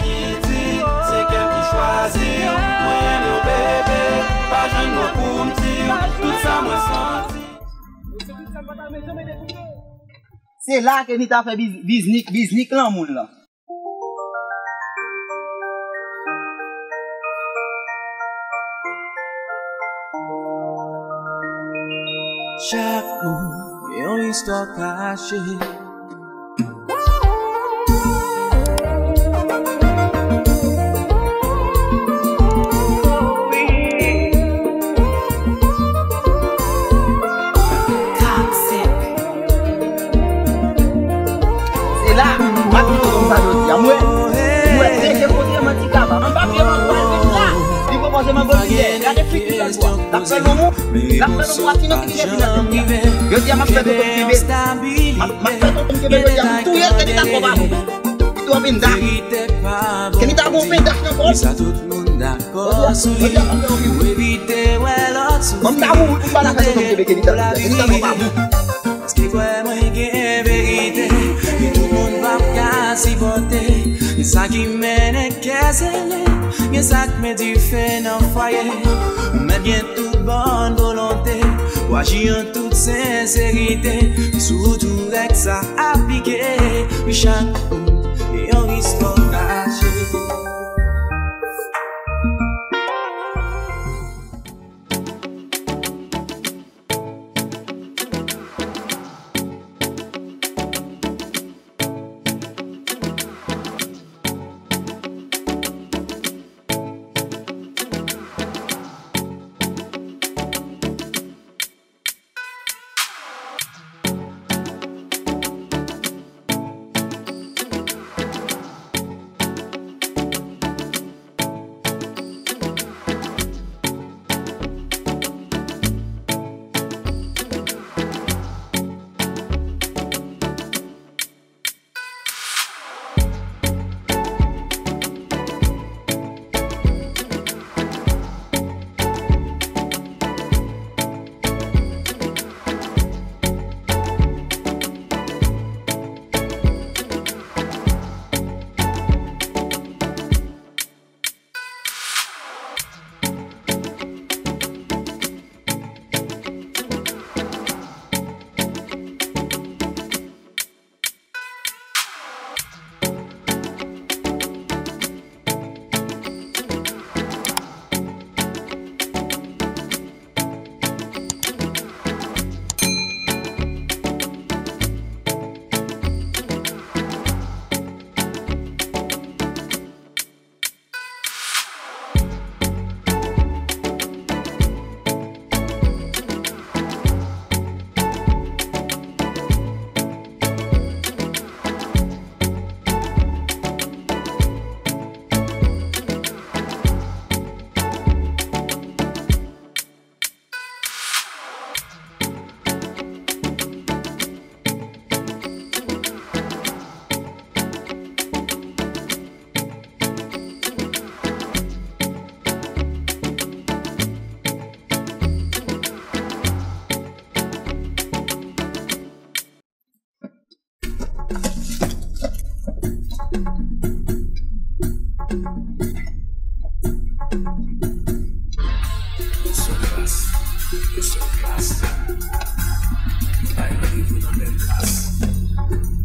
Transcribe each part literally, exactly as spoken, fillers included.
Ki di, se kè m ki chwazi w. Mwen renmen w, bebe, pa jwenn mo pou m di w tout sa mwen santi. Se la Kenita fè biz-, biznik, biznik lanmou l lan. Chak moun gen yon istwa kache. Se la, m ap di nou konsa jodi a. M wè, m wè, trete kote manti kaba. Anba pye mango al vin la. Li pwopoze mango li dèyè. Gade figi l ankò. L ap fè lanmou. L ap fè lanmou ak ki nan ki gen vin nan tèt li a. Jodi a, m ap fè tonton m kenbe. M ap, m ap fè tonton m kenbe jodi a. M touye l, Kenita twò pa bon. Li twò pinda. Kenita gon pinda nan kò l. Kòz ou, ou di a, ou di a, ou di a. Ban m ta mouri pou m pa ta fè tonton m kenbe Kenita. Kenita twò pa bon. Paske kwè mwen gen verite, ke tout moun p ap ka sipòte. Gen sa ki mennen kè sele, gen sa k met dife nan fwaye. Ou mèt gen tout bòn volonte pou aji an tout senserite. Sou tout règ sa aplike, wi, chak moun gen yon istwa kache.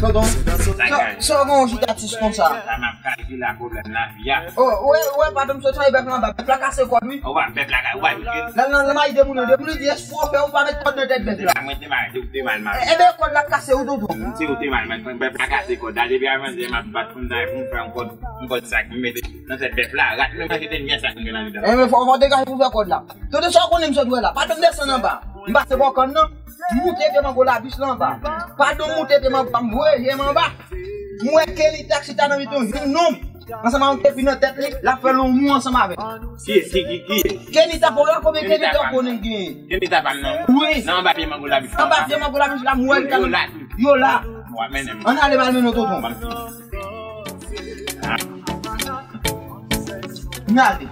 Tonton, sa, sa w gen yon jitatis konsa? Sa m ap kalkile a pwoblèm lavi a. Oh, ou wè, ou wè, patnè m sot sòti bèf la anba. Bèf la kase kòd, wi. Ou wè, bèf la ka, ou wè, wi. Nan, nan, nan, m ap di moun yo, depi nou di espo fè ou pa met kòd nan tèt bèf la. Mwen te mal, te, te mal, mal. E, e ben, kòd la kase, wi, tonton. Se ou te mal, man. Bèf la kase kòd la. Depi avan, m ap bat pou m ta, pou m fè yon kòd, yon kòd sa k m mete nan tèt bèf la. Rat, men manje te nyè sa k m gen andedan. E, men fò, fò w degaje pou fè kòd la. Tonton, sa w konnen m sot wè la. Patnè m desann anba. M pase bò kòn nan. M moute pye mango labich la anba. Patnè m moute pye mango, m voye je m anba. M wè Kenita chita nan mitan yon jèn nonm. Ansanm avèk yon kepi nan tèt li, l ap fè lanmou ansanm avè l. Ki, ki, ki, ki? Kenita pa w la, konbyen Kenita w konnen genyen? Kenita pa m nan. Wi. Nan anba pye mango labich. Anba pye mango labich la, m wè l. Yo, yo la tou. Yo la. W ap mennen m. Ann ale, m al mennen w tonton. Ban m. N ale.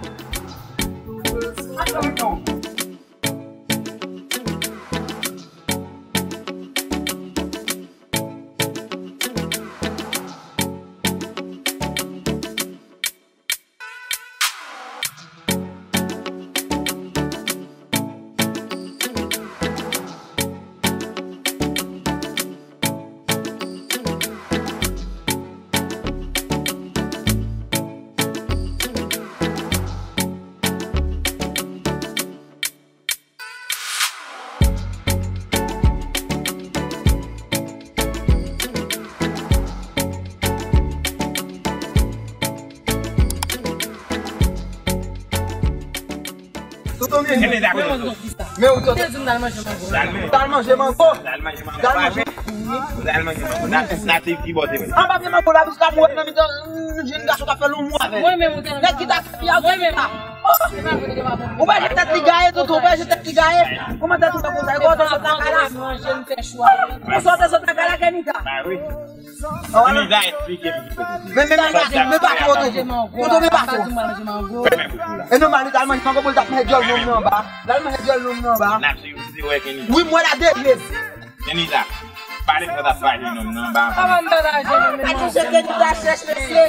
Kenita, kote w sot? Men ou sot? Ou te di m t al manje mango. T al manje mango. T al manje mango. T al manje mango. Natif ki bò te vin? Anba pye mango la, piske ap wè nan mitan jenn gason k ap fè lanmou avè l. Nèg ki ta fè fi a. Ou pa jete tèt li gaye, tonton, ou pa jete tèt li gaye. Kòman tèt ou fè konsa? E kòman tèt ou fè konsa? Ou sot, sot lakay la, Kenita. Kenita, eksplike m ki kote. Men, men, men, men pa fò, tonton. Tonton, men pa fò. E nòmal, li t al manje mango pou l t ap manje dyòl nonm nan anba. L al manje dyòl nonm nan anba. N ap suiv, ou te wè Kenita? Wi, m wè l a de je. Kenita, pale m sa t ap pale nonm nan anba. Kòman m pa ta jwenn nonm nan? Kenita chèch mesye.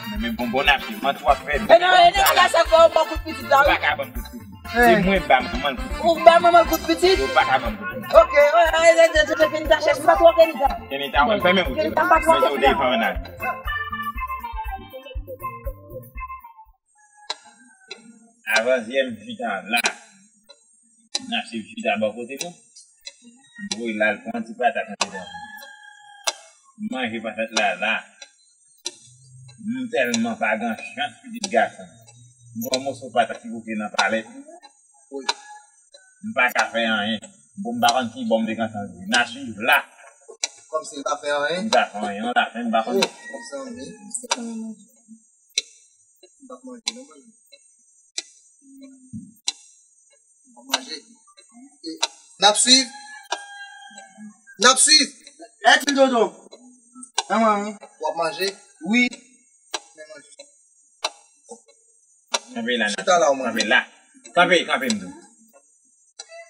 Men, men bon, bon, n ap suiv. Mwen tou ap fè. E non, e nèg la sa fè w ba kout pitit la, wi. Ou pa ka ban m kout pitit. Se mwen ba manman l kout pitit. Ou ba manman l kout pitit? Ou pa ka ban m kout pitit. Ok, Kenita chèch, m pa twò Kenita. Kenita, mwen fèmen bouch ou. Kenita, m pa twò Kenita. Mwen tou devan nan. Avan zyèm chita la. N ap suiv chita bò kote nou. M voye l al pran ti patat andedan. M manje patat la la. M tèlman pa gen chans, pitit gason. M pran moso patat ki bouke nan palèt. M pa ka fè anyen. Bon, m pa konn ki bò m te gentan jwe. N a swiv la. Kòmsi l pa fè anyen? M pa fè anyen. Nan lafen, m pa konn. Oh, mezanmi. M p ap manje non, mwen. M p ap manje. E, n ap swiv. N ap swiv. Èt li, tonton. An mwen, wi. W ap manje? Wi. Men manje. Kanpe la, chita la, w manje. Kanpe la. Kanpe, kanpe, m di w.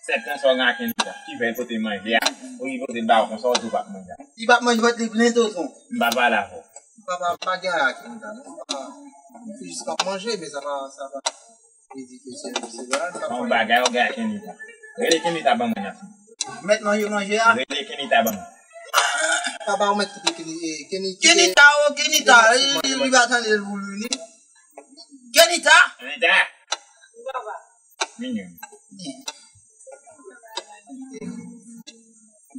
Sèt tan sa w gen ak Kenita. Ki fè l pote manje a? Ou li pote l ba w konsa, ou di w p ap manje a. Li p ap manje, vant li plen, tonton. M pa pale avè w. M pa, pa, pa gen anyen ak Kenita, non. M pa, m jis p ap manje, men sa pa, sa pa vle di ke se, se la, sa pa yon bagay ou gen ak Kenita. Rele Kenita ban mwen nan. Mèt manje manje a? Rele Kenita ban mwen. Papa, ou mèt kite Keni-, eh, Keni-, Kenita, oh, Kenita, li, li, li pa tande l pou li, ni. Kenita? Kenita. Minyon.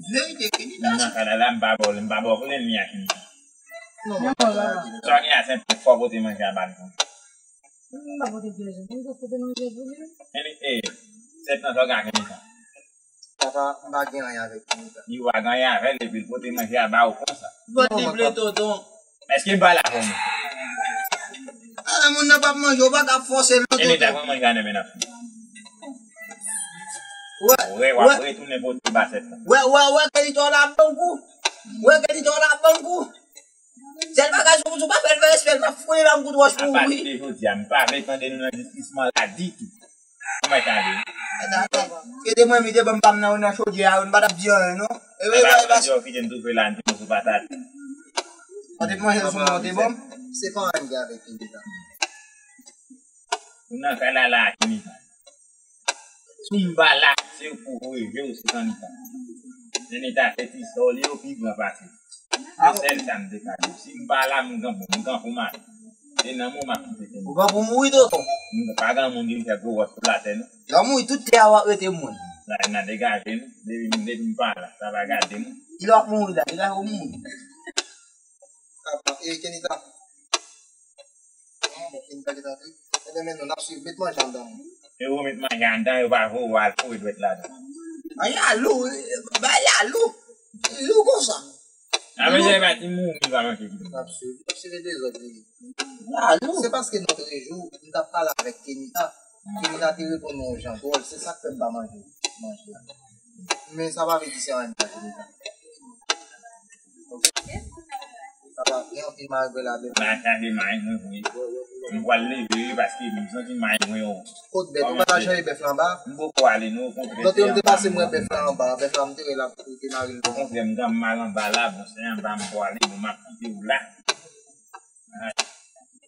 Verite, Kenita. Non, sa la, la, m pa ba w, m pa ba w pou lènmi a Kenita. Non, mwen pa ba w. Sa gen a se fò pote manje a ba l konsa. M pa pote pyès, m te pote manje pou li. Kenny, eh, sèt nan sa w gen ak Kenny sa? Papa, m pa gen anyen avèk Kenny sa. Li pa gen anyen avè l, epi l pote manje a ba ou konsa. Vant li plen tonton. Èske m pale avè w menm? Ah, moun nan p ap manje, ou pa ka fòse l non tonton. Kenny ta pran manje a nan men n ap fini. Wè, wè, w ap retounen pote ba sèt nan. Wè, wè, wè, Kenny ta w la ban kou. Wè, Kenny ta w la ban kou. Sèl bagay sou, sou pa fè l fè respè l, m ap foure l an kout wòch pou ou, wi. Apati de jodi a, m pa vle tande nou nan diskisyon la ditou. Kòman e tande? Dakò. Kite mwen, mi te ban m pa m nan, nan chodyè a, m pa t ap di anyen, non. E, e, e, e, di yo kite m toufe la, m te manje sou patat. Ou te manje sou mwen, ou te ban m? Se pa anyen m gen avèk Kenny sa. Ou nan kay la, la, Kenny sa. Si m pa la, se pou ou reve ou se Kenny sa. Kenny sa fè ti sè w li yo pi gran pase. Se sèl sa m te ka di w. Si m pa la, m gen pou, m gen pou m ale. Se nan moman m ap kite Kenny. Ou gen pou mouri, tonton? M pa gen moun ki fè gwo wòch sou latè, non. Lè w mouri, tout tè a w ap rete moun. Sa, n a degaje nou. Depi, depi m pa la, sa pa gade m. Kilè w ap mouri la, degaje w mouri. Papa, e, Kenita. Bon, Kenita gentan antre. Ebyen, men non, n ap swiv. Met manje anndan. E ou met manje anndan, yo pa voye w al foure dwèt ladan. A, yalou, ba yalou. Lou konsa. A, men se pa ti mouri pa manke. N ap swiv. N ap swiv dezòd li. Yalou. Se paske lòt jou, m t ap pale avèk Kenita. Kenita te reponn yon jan dwòl. Se sa k fè m pa manje, manje a. Men sa pa vle di se anyen m ta vle di. Sa pa gen anpil malgre la, men. M a chache may mwen, wi. M pral leve, wi, paske m santi may mwen yo. Kot bèf? Ou pa ta chanje bèf la anba? M poko ale, non, okontrè. Lòt yo m te pase m wè bèf la anba, bèf la m te wè l ap te mare l. Okontrè, m gen mal anba la, bon, se anba m pwale, bon, m ap kite w la. Ay,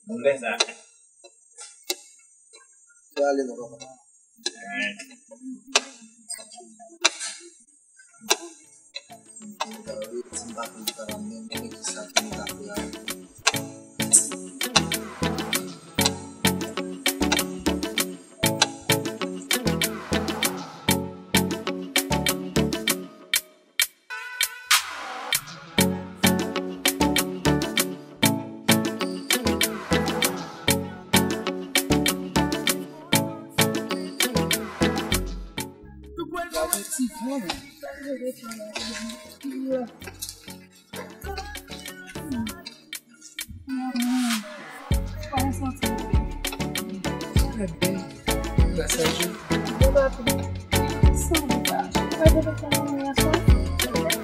nou lè sa. Prale non, papa. Ti fò. Kòman w santi w? Trè byen. Gras a Dye. Bon, papi. San w pa. Mwen te fè yon relasyon.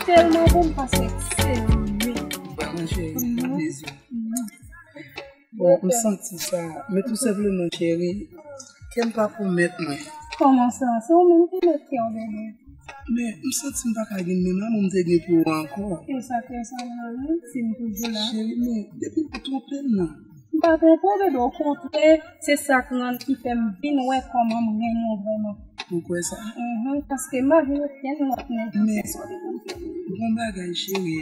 Tèlman bon, m pase ekselan, wi. Vrèman, cheri, sa plezi. Bon, m santi sa. Men tou senpleman, cheri, kè m pa pwomèt mwen. Kòman sa? Se ou menm ki mèt kè w, bebe. Men, m santi m pa ka gen menm amou m te gen pou ou ankò. E sa, kè sa, mwen, si m toujou la. Cheri, men, depi w twonpe m nan. M pa twonpe w, bebe, okontrè, se sa k rann ki fè m vin wè kòman m renmen w vrèman. Ou kwè sa? Mhm, paske m pa vin okenn lòt nèg. Men, yon bagay, cheri,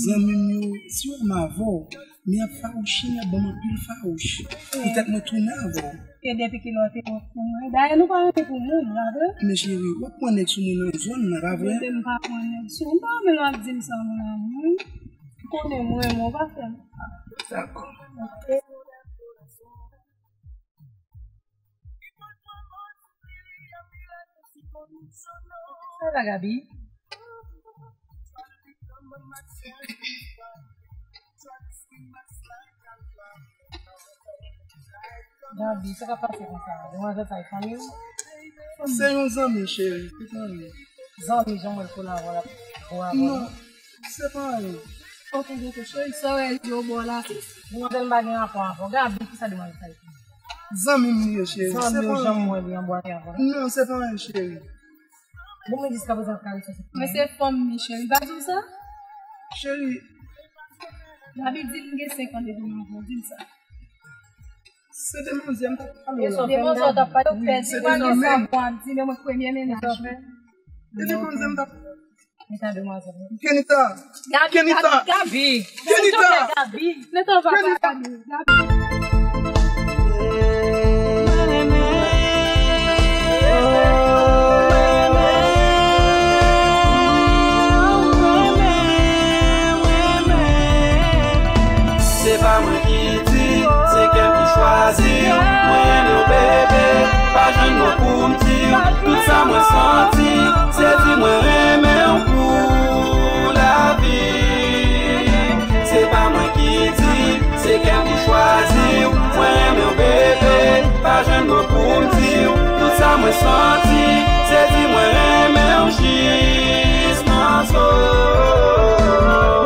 zanmi m yo, si yo wè m avè w, men y ap fawouche, y ap ban m anpil fawouch. Petèt mwen tounen avè w. E depi kilè w te wè pou mwen? Dayè, nou pa rete pou moun, pa vre? Men cheri, w ap pran nèg sou moun nan zòn nan, pa vre? Bebe, m pa pran nèg sou. M pa renmen lè w ap di m sa, mon amour. M konnen mwen, men w pa fè m sa. Dakò. Ok. Sa la, Gaby? Gaby, sa k ap pase konsa? Demwazèl sa e fanmi w? Se yon zanmi, cheri. Se zanmi. Zanmi, jan mwen l kola avè w la, gwo avè w. Non, se pa anyen. Ok, ok, cheri, sa w wè yo bò la. Demwazèl m pa gen rapò avè w. Gaby, kisa demwazèl sa e fanmi? Zanmi m li ye, cheri. Zanmi w, jan mwen li anbwate avè w. Non, se pa anyen, cheri. Bon, men jiskaprezan ap kare sou. Men se fanm li, cheri. Pa di w sa? Cheri. Gaby di m gen senk an depi m avè w, di m sa. Se demwazèl m t ap pale la. Demwazèl w t ap pale, ou pèdi, pa gen sa pou w ap di, men mwen premye mennaj mwen. Se demwazèl m t ap Kenita, demwazèl. Kenita. Gaby, Kenita. Gaby, Gaby. Kenita. Gaby. Kenita, papa, Gaby. Gaby. Se pa mwen ki di, se kè m ki chwazi w. Mwen renmen w, bebe, pa jwenn mo pou m di w tout sa mwen santi. Se di mwen renmen w pou lavi. Se pa mwen ki di, se kè m ki chwazi w. Mwen renmen w, bebe, pa jwenn mo pou m di w tout sa mwen santi. Se di mwen renmen w jis nan zo.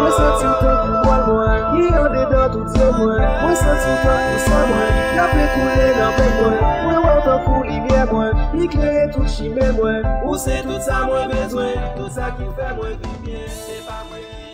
Mwen santi w tankou pwal mwen ki andedan tout zye mwen. Mwen santi w tankou san mwen k ap koule nan venn mwen. Mwen wè w tankou limyè mwen ki klere tout chimen mwen. Ou se tout sa mwen bezwen, tout sa ki fè mwen viv byen. Se pa mwen ki